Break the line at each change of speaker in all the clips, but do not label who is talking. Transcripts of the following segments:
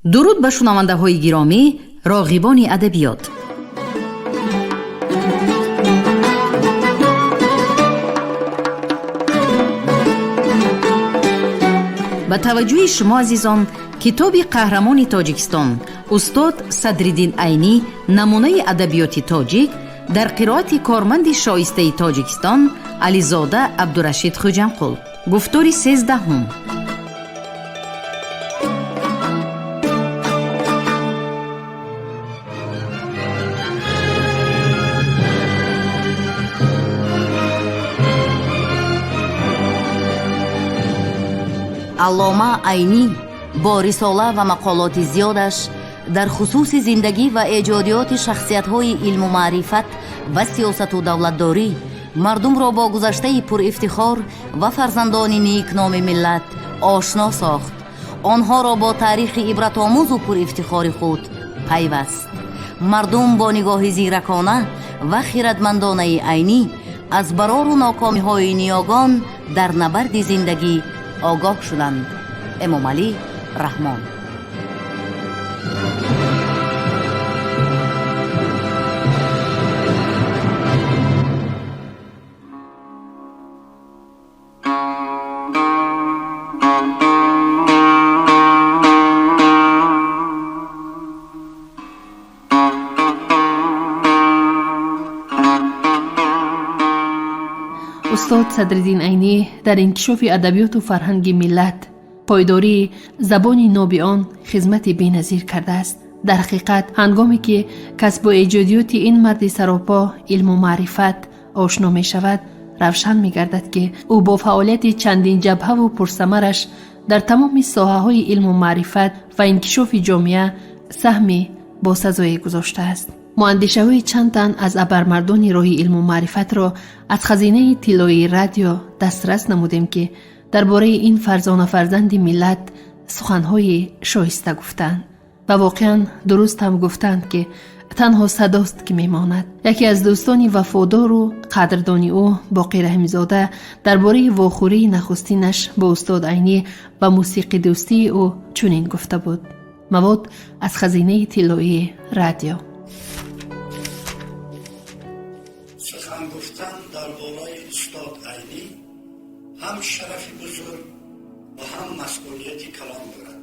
Дуруд ба шунавандаҳои гиромӣ, роғибони адабиёт. Ба таваҷҷӯҳи шумо, азизон, китоби қаҳрамони Тоҷикистон устод Садриддин Айнӣ, намунаи адабиёти тоҷик, дар қироати корманди шоистаи Тоҷикистон Ализода Абдурашид Хуҷамқул. Гуфтори 13-ум.
Аллома Айнӣ бо рисола ва мақолоти зиёдаш дар хусуси зиндагӣ ва эҷодиёти шахсиятҳои илму маърифат ва сиёсату давлатдорӣ мардумро бо гузаштаи пурифтихор ва фарзандони никноми миллат ошно сохт, онҳоро бо таърихи ибратомӯзу пурифтихори худ пайваст. Мардум бо нигоҳи зиракона ва хиратмандонаи Айнӣ аз барору нокомиҳои ниёгон дар набарди зиндагӣ огоҳ шуданд. Эмомалӣ Раҳмон.
Устод Садриддин Айнӣ дар инкишофи адабиёту фарҳанги миллат, пойдории забони ноби он хизмати беназир кардааст. Дар ҳақиқат, ҳангоме ки кас бо эҷодиёти ин марди саропо илму маърифат ошно мешавад, равшан мегардад, ки ӯ бо фаъолияти чандин ҷабҳаву пурсамараш дар тамоми соҳаҳои илму маърифат ва инкишофи ҷомеа саҳми босазое гузоштааст. Мо андешаҳои чанд тан аз абармардони роҳи илму маърифатро аз хазинаи тиллоии радио дастрас намудем, ки дар бораи ин фарзона фарзанди миллат суханҳои шоиста гуфтанд ва воқеан дуруст ҳам гуфтанд, ки танҳо садост, ки мемонад. Яке аз дӯстони вафодору қадрдони ӯ, Боқӣ Раҳимзода, дар бораи вохӯрии нахустинаш бо устод Айнӣ ва мусиқидӯстии ӯ чунин гуфта буд. Мавод аз хазинаи тиллоии радио.
Сухан гуфтан дар бораи устод Айнӣ ҳам шарафи бузург ва ҳам масъулияти калон дорад.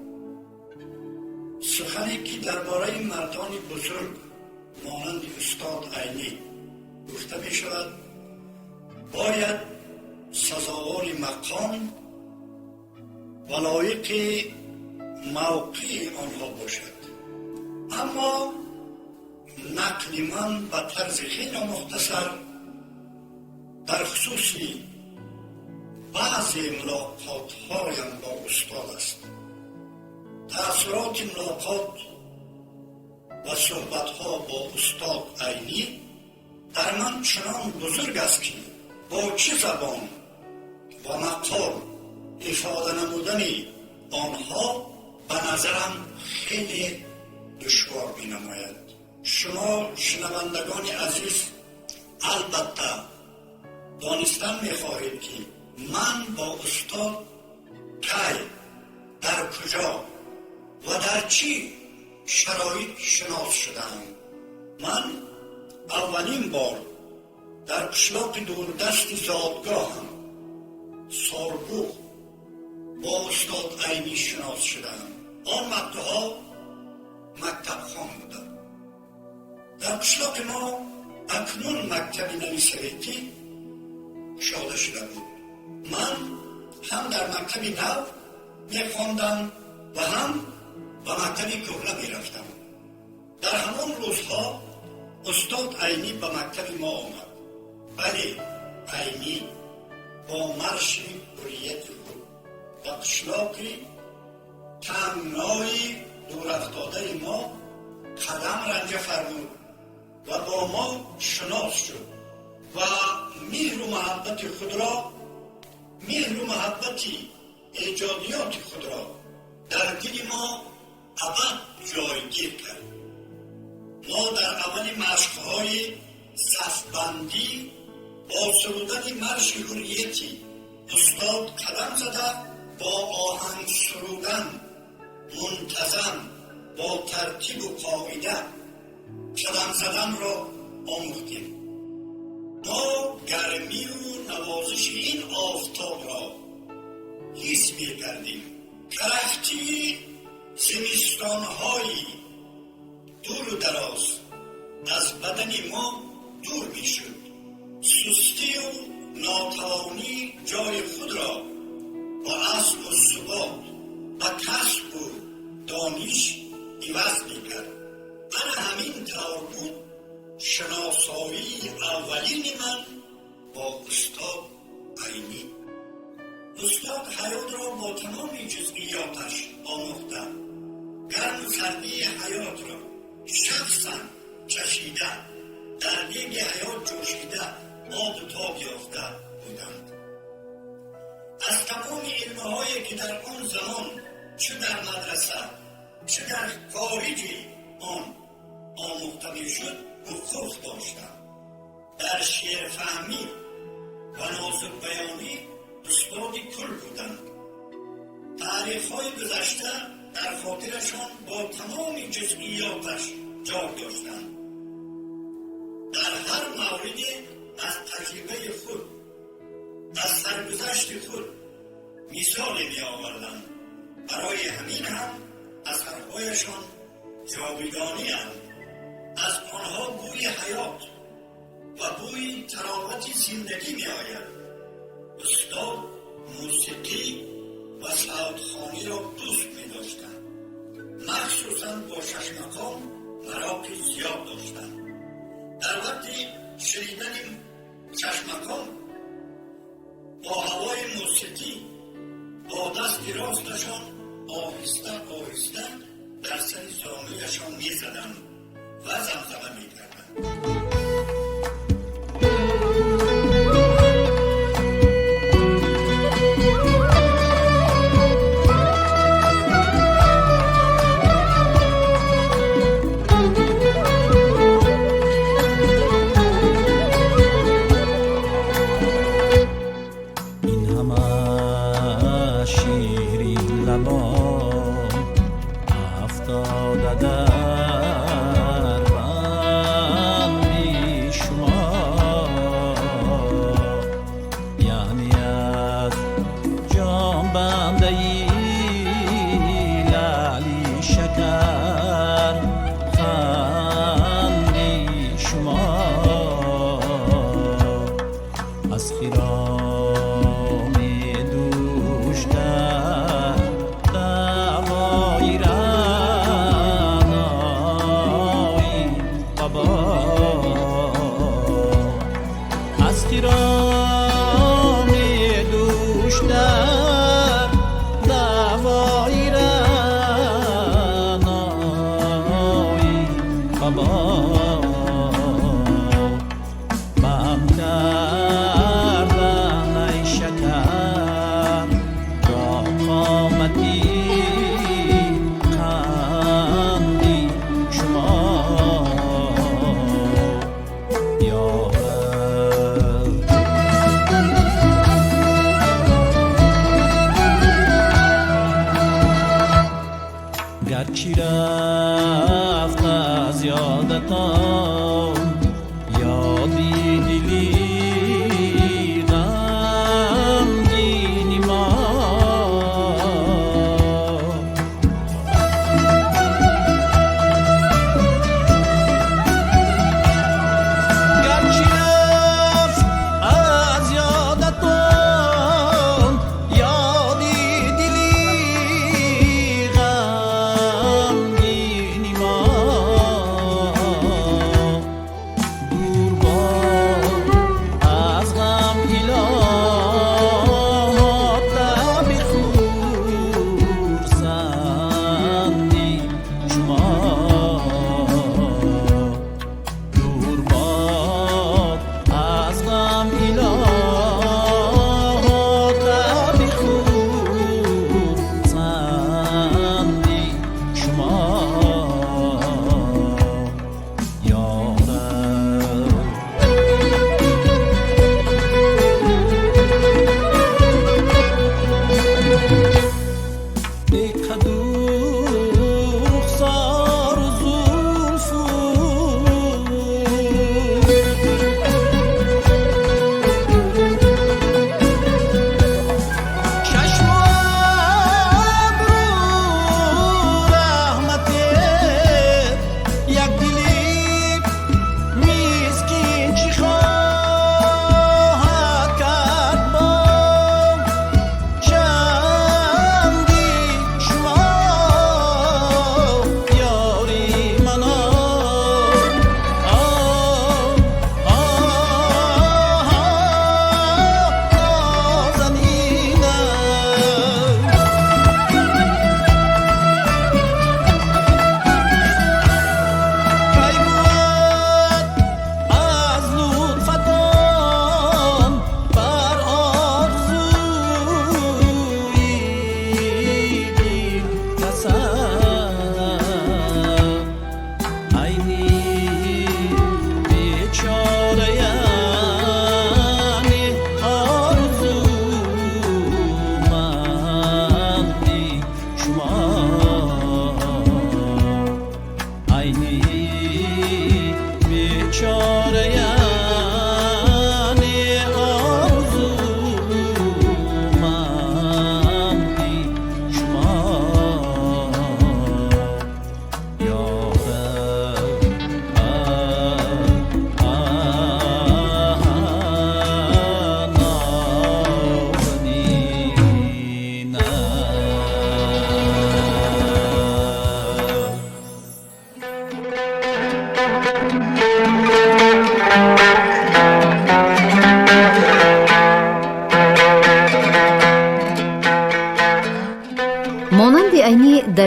Сухане ки дар бораи мардони бузург монанди устод Айнӣ гуфта мешавад, бояд сазовори мақом ва лоиқи мавқеи онҳо бошад. Аммо нақли ман ба тарзи хеле мухтасар дар хусуси баъзе мулоқотҳоям бо устод аст. Таассуроти мулоқот ва суҳбатҳо бо устод Айнӣ дар ман чунон бузург аст, ки бо чӣ забон ва мақол ифода намудани онҳо ба назарам хеле душвор менамояд. Шумо, шунавандагони азиз, албатта донистан мехоҳед, ки ман бо устод кай, дар куҷо ва дар чӣ шароит шинос шудаам. Ман аввалин бор дар қишлоқи дурдасти зодгоҳам Сорбуғ бо устод Айнӣ шинос шудаам. Он вақтҳо мактабхон будам. Дар қишлоқи мо акнун мактаби нави советӣ кушода шуда буд. Ман ҳам дар мактаби нав мехондам ва ҳам ба мактаби кӯҳна мерафтам. Дар ҳамон рӯзҳо устод Айнӣ ба мактаби мо омад. Бале, Айнӣ бо марши ҳуррияти худ ба қишлоқи тангнои дурафтодаи мо қадам ранҷа фармуд ва бо мо шинос шуд ва меҳру муҳаббати худро, меҳру муҳаббати эҷодиёти худро дар дили мо абад ҷойгир кард. Мо дар аввали машқҳои сафбандӣ бо сурудани марши ҳуррияти устод қадам зада, бо оҳанг сурудан мунтазам Тартибу қоида қадам заданро омӯхтем. Мо гармию навозиши ин офтобро ҳис мекардем. Карахтии зимистонҳои дуру дароз аз бадани мо дур мешуд. Сустию нотавонӣ ҷои худро ба азму субот, ба касбу дониш иваз мекард. Ана ҳамин тавр буд шиносоии аввалини ман бо устод Айнӣ. Устод ҳаётро бо тамоми ҷузъиёташ омӯхта, гарму сардии ҳаётро шахсан чашида, дар деги ҳаёт ҷӯшида, обу тоб ёфта буданд. Аз тамоми илмҳое, ки дар он замон чӣ дар мадраса, чӣ дар хориҷи он омӯхта мешуд, вуқуф доштанд. Дар шеърфаҳмӣ ва нозукбаёнӣ устоди кул буданд. Таърихҳои гузашта дар хотирашон бо тамоми ҷузъиёташ ҷой доштанд. Дар ҳар мавриде аз таҷрибаи худ, аз саргузашти худ мисоле меоварданд. Барои ҳамин ҳам асарҳояшон ҷовидонианд. Аз онҳо бӯи ҳаёт ва бӯи таровати зиндагӣ меояд. Устод мусиқӣ ва савтхониро дӯст медоштанд. Махсусан бо шашмақом мароқи зиёд доштанд. Дар вақти шунидани шашмақом бо ҳавои мусиқӣ бо дасти росташон оҳиста оҳиста дар сари зонуяшон мезаданд ва замзама мекарданд.
Ин ҳама шири лабон афтода дар банди шумо, яъне аз ҷонбандаи лаъли шакар ханди шумо, аз хироми дӯш дар даъвои раънои вабо, аз хироми дӯш дар даъвои раънои вабо бам кардан, ай шакар, бо қомати қанди шумо, ё раб. Гарчи рафт аз ёдатон ёди дили ғамгини мо. Гарчи рафт аз ёдатон ёди дили ғамгини мо.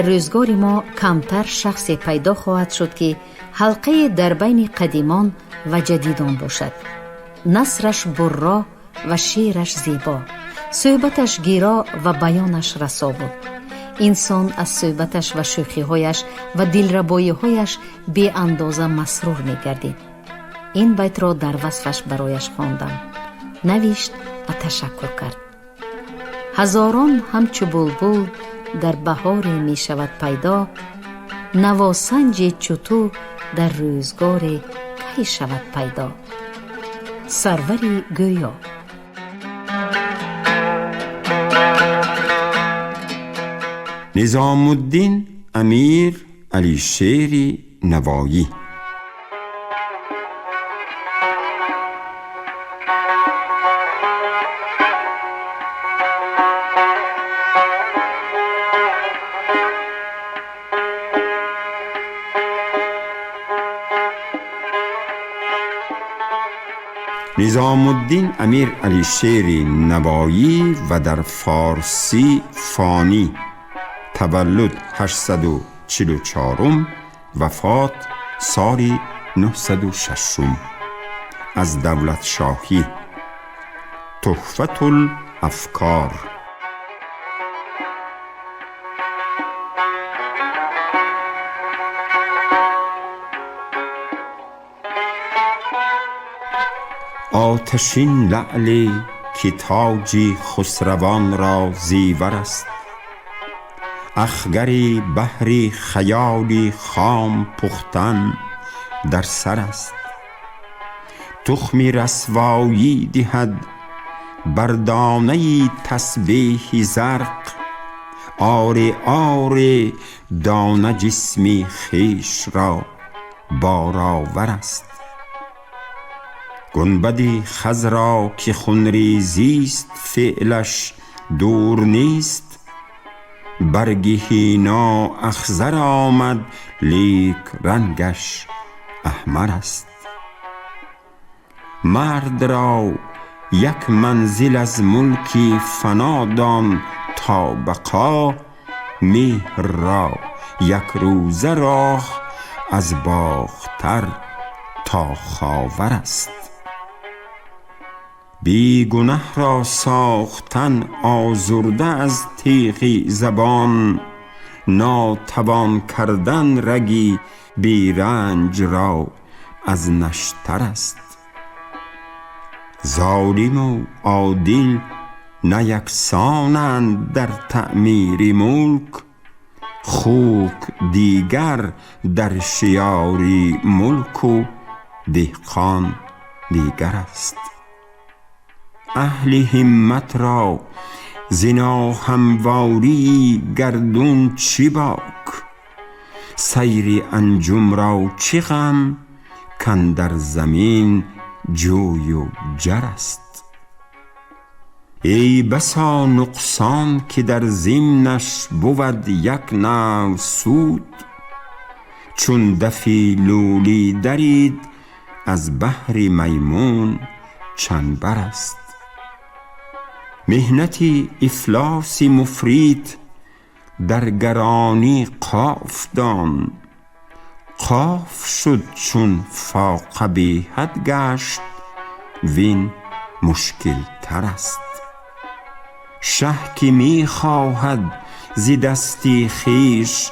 Дар рӯзгори мо камтар шахсе пайдо хоҳад шуд, ки ҳалқае дар байни қадимон ва ҷадидон бошад. Насраш бурро ва шеъраш зебо, суҳбаташ гиро ва баёнаш расо буд. Инсон аз суҳбаташ ва шӯхиҳояш ва дилрабоиҳояш беандоза масрур мегардид. Ин байтро дар васфаш барояш хондам. Навишт ва ташаккур кард. Ҳазорон ҳамчу булбул дар баҳоре мешавад пайдо, навосанҷи чуту дар рӯзгоре кай шавад пайдо. Сарвари Гӯё.
Низомуддин Амир Алишери Навоӣ. Низомуддин Амир Алишери Навоӣ ва дар форсӣ Фонӣ, таваллуд 844, вафот соли 906, аз давлатшоҳӣ. Туҳфатул афкор. آتشین لعلی که تاجی خسروان را زیور است، اخگری بحری خیالی خام پختن در سر است. تخمی رسوایی دهد بر دانه تسبیح زرق، آره آره دانه جسمی خویش را بارآور است. گنبدی خضرا که خونریزیست فعلش دور نیست، برگ حینا اخضر آمد لیک رنگش احمر است. مرد را یک منزل از ملکی فنا دان تا بقا، مهر را یک روزه راه از باختر تا خاور است. بی گنه را ساختن آزرده از تیغ زبان، ناتوان کردن رگی بی رنج را از نشتر است. ظالم و عادل نه یکسانند در تعمیر ملک، خوک دیگر در شیار ملک و دهقان دیگر است. اهل همت را ز ناهمواری گردون چه باک، سیر انجم را چه غم کاندر زمین جوی و جر است. ای بسا نقصان که در ضمنش بود یک نوع سود، چون دفی لولی درید از بهر میمون چنبر است. محنت افلاس مفرط در گرانی قاف دان، قاف شد چون فاقه بی حد گشت وین مشکل تر است. شه که می خواهد ز دست خویش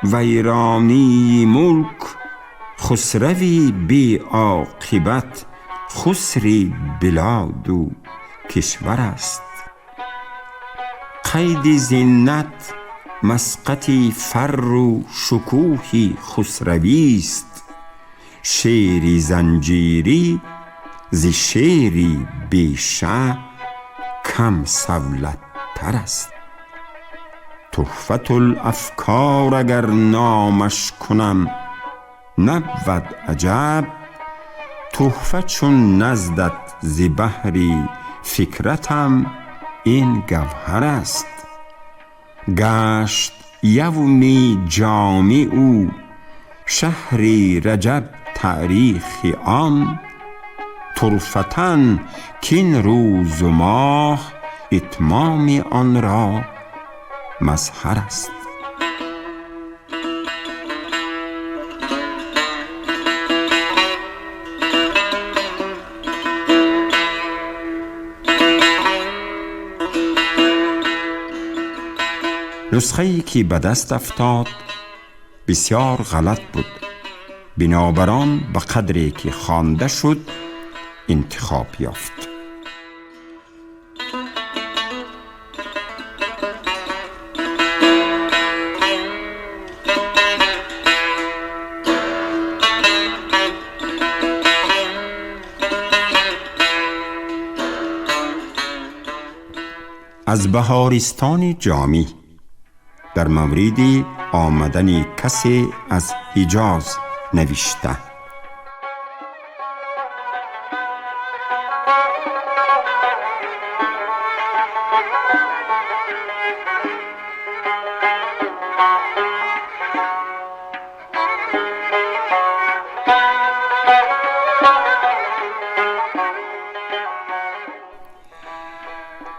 ویرانی ملک، خسروی بی عاقبت خسر بلاد و کشور است. قید زینت مسقط فر و شکوه خسروی است، شیر زنجیری ز شیر بی شه کم صولت تر است. تحفة الافکار اگر نامش کنم نبود عجب، تحفه چون نزدت ز بحر فکرتم این گوهر است. گشت یومی جامع او شهر رجب تاریخ آن، طرفة کاین روز و ماه اتمام آن را مظهر است. نسخه‌ای که به دست افتاد بسیار غلط بود، بنابران به قدری که خوانده شد انتخاب یافت. از بهارستان جامی در مورد آمدن کسی از حجاز نوشته.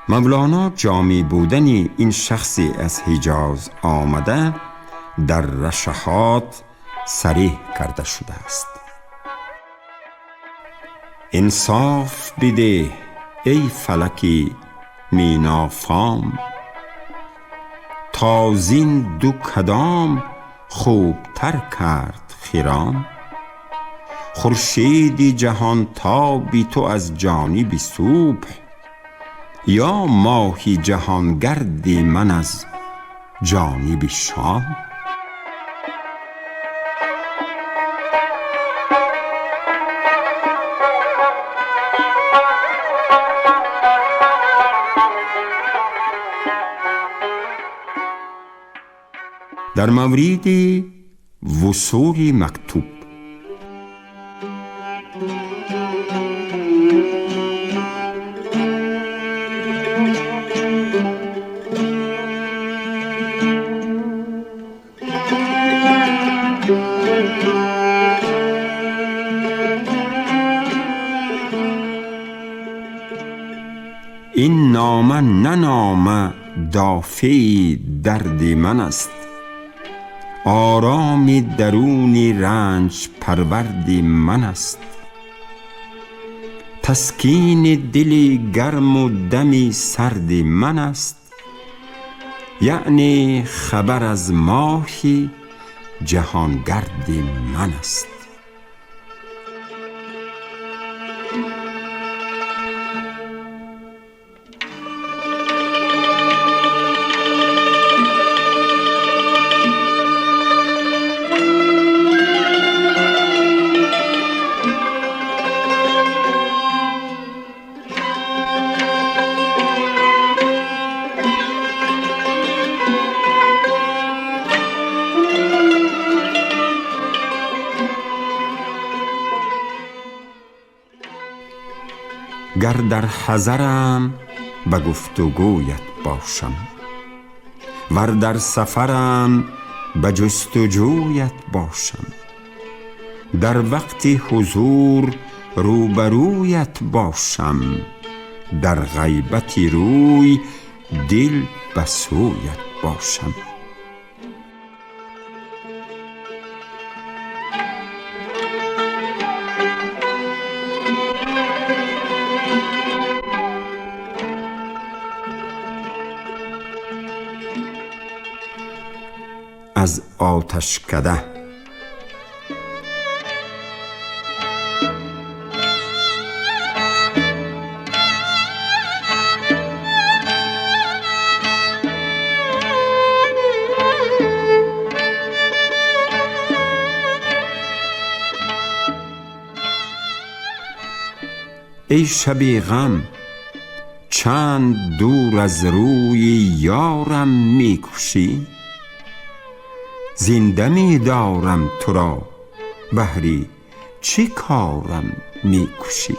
مولانا جامی بودن این شخصی از حجاز آمده در رشحات صریح کرده شده است. انصاف بده ای فلکی مینافام، تا زین دو کدام خوبتر کرد خرام. خورشید جهان تابی تو از جانب صبح، یا ماهی جهانگردی من از جانب شام. در مورد وصول مکتوب. این نامه نه نامه دافع درد من است، آرام درون رنج پرورد من است. تسکین دل گرم و دم سرد من است، یعنی خبر از ماهی جهانگرد من است. گر در حضرم به گفتگویت باشم، ور در سفرم به جستجویت باشم. در وقت حضور روبرویت باشم، در غیبت روی دل به سویت باشم. از آتشکده. ای شب غم چند دور از روی یارم می کوشی، زنده می دارم تو را بهری چه کارم می کشی.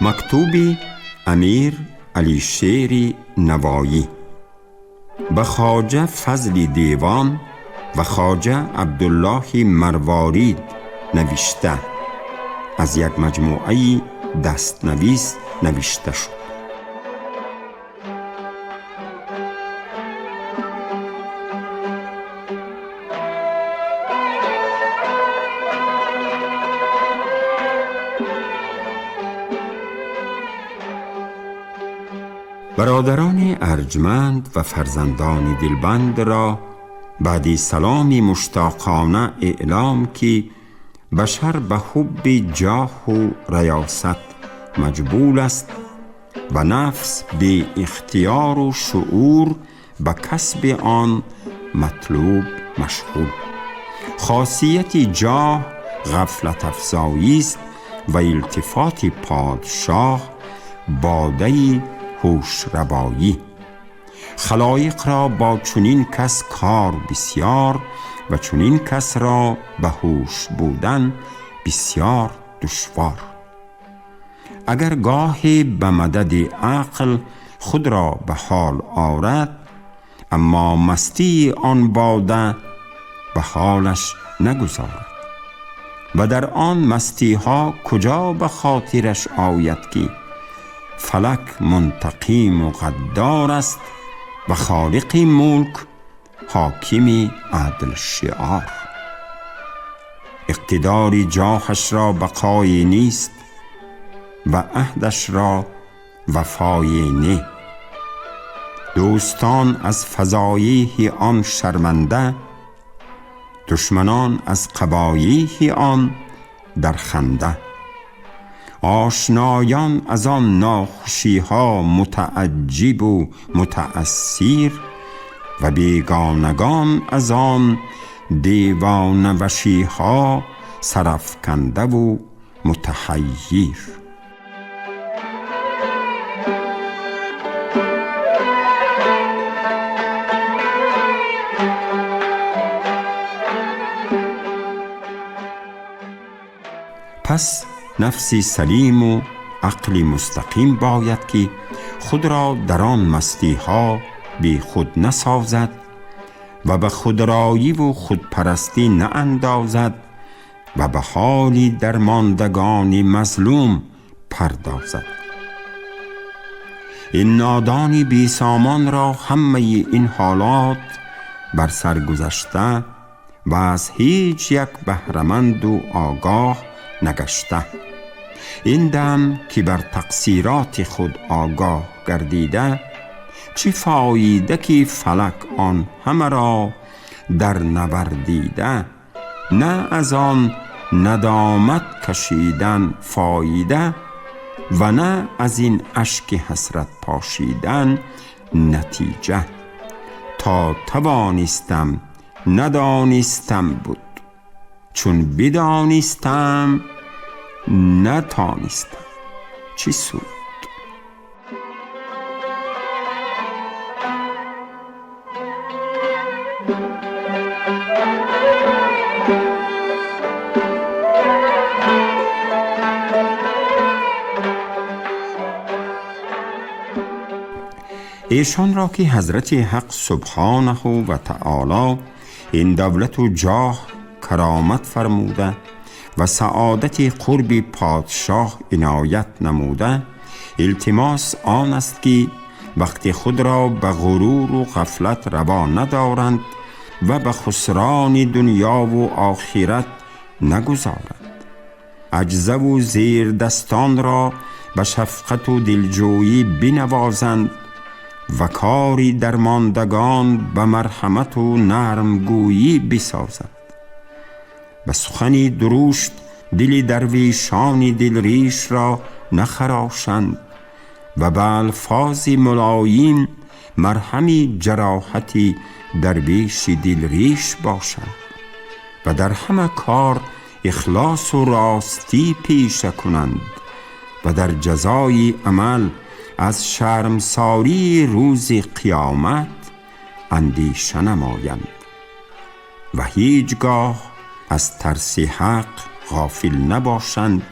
مکتوبی امیر علیشیر نوایی به خواجه فضل دیوان و خواجه عبدالله مروارید نوشته، از یک مجموعه дастнавис навишта шуд. برادران ارجمند و فرزندان دلبند را بعد سلامی مشتاقانه اعلام که بشر به حب جاه و ریاست مجبول است و نفس به اختیار و شعور به کسب آن مطلوب مشغول. خاصیت جاه غفلت افزایی است و التفات پادشاه باده هوش ربایی. خلایق را با چنین کس کار بسیار و چنین کس را به هوش بودن بسیار دشوار. اگر گاهی به مدد عقل خود را به حال آرد، اما مستی آن باده به حالش نگذارد و در آن مستی ها کجا به خاطرش آید که فلک منتقیم و غدار است و خالق ملک حاکم عدل شعار. اقتدار جاهش را بقای نیست و عهدش را وفای نه. دوستان از فضایح آن شرمنده، دشمنان از قبایح آن در خنده. آشنایان از آن ناخوشی ها متعجب و متأثیر و بیگانگان از آن دیوانه وشی ها سرافکنده و متحیر. پس نفسی سلیم و عقل مستقیم باید که خود را در آن مستی ها بی خود نسازد و به خودرایی و خودپرستی ناندازد و به حالی درماندگان مظلوم پردازد. این نادانی بی سامان را همه این حالات بر سر گذشته و از هیچ یک بهره‌مند و آگاه نگشته. این دم که بر تقصیرات خود آگاه گردیده، چه فایده که فلک آن همه را در نوردیده، نه از آن ندامت کشیدن فایده و نه از این اشک حسرت پاشیدن نتیجه. تا توانستم ندانستم بود، چون بدانستم نتانستم چی سود. ایشان را که حضرت حق سبحانه و تعالی این دولت و جاه کرامت فرموده و سعادت قرب پادشاه عنایت نموده، التماس آن است که وقتی خود را به غرور و غفلت روا ندارند و به خسران دنیا و آخرت نگذارند. عجزه و زیر دستان را به شفقت و دلجویی بنوازند و کاری درماندگان به مرحمت و نرمگویی بسازند. به سخنی درشت دل درویشان دلریش را نخراشند و به الفاظ ملایم مرهم جراحت درویش دلریش باشند و در همه کار اخلاص و راستی پیشه کنند و در جزای عمل از شرمساری روز قیامت اندیشه نمایند و هیچگاه از ترس حق غافل نباشند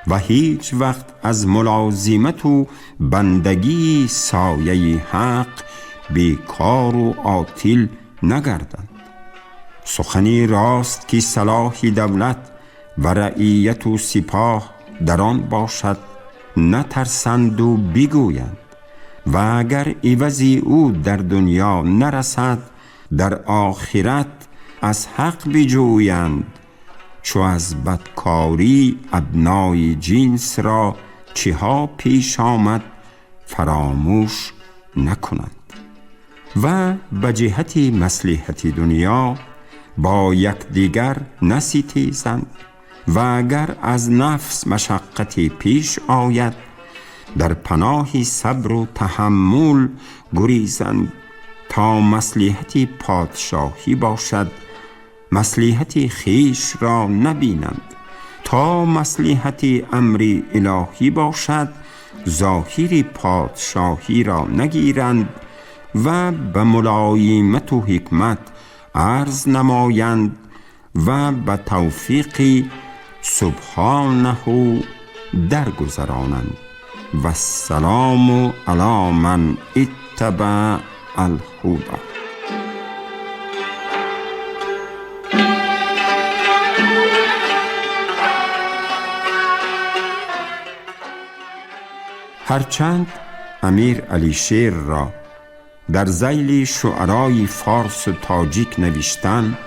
و هیچ وقت از ملازمت و بندگی سایه حق بیکار و عاطل نگردند. سخنی راست که صلاح دولت و رعیت و سپاه در آن باشد نترسند و بگویند و اگر عوضی او در دنیا نرسد در آخرت از حق بجویند، چو از بدکاری ابنای جنس را چه پیش آمد فراموش نکنند و به جهت مصلحت دنیا با یکدیگر نستیزند و اگر از نفس مشقتی پیش آید در پناه صبر و تحمل گریزند تا مصلحت پادشاهی باشد، مصلحت خویش را نبینند، تا مصلحت امر الهی باشد ظاهر پادشاهی را نگیرند و به ملایمت و حکمت عرض نمایند و به توفیق سبحانه درگذرانند. و السلام علی من اتبع الهدی. هرچند امیر علیشیر را در ذیل شعرای فارس و تاجیک نوشتن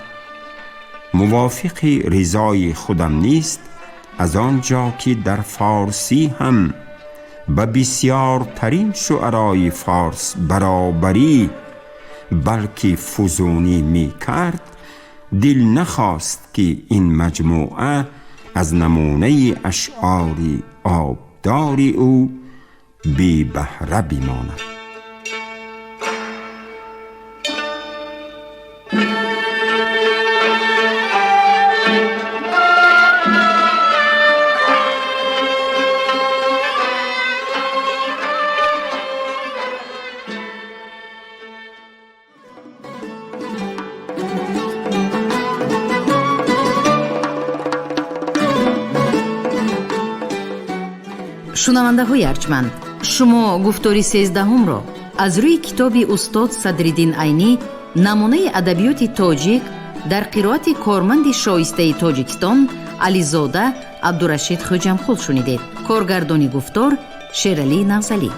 موافق رضای خودم نیست، از آنجا که در فارسی هم به بسیارترین شعرای فارس برابری بلکه فزونی می کرد، دل نخواست که این مجموعه از نمونه اشعار آبدار او بی بهره بماند.
Шунавандаҳои арҷманд, шумо гуфтори 13-ҳумро аз рӯи китоби устод Садриддин Айнӣ намунаи адабиёти тоҷик дар қироати корманди шоистаи Тоҷикистон Ализода Абдурашид Хӯҷамқул шунидед. Коргардони гуфтор Шералӣ Навзалӣ.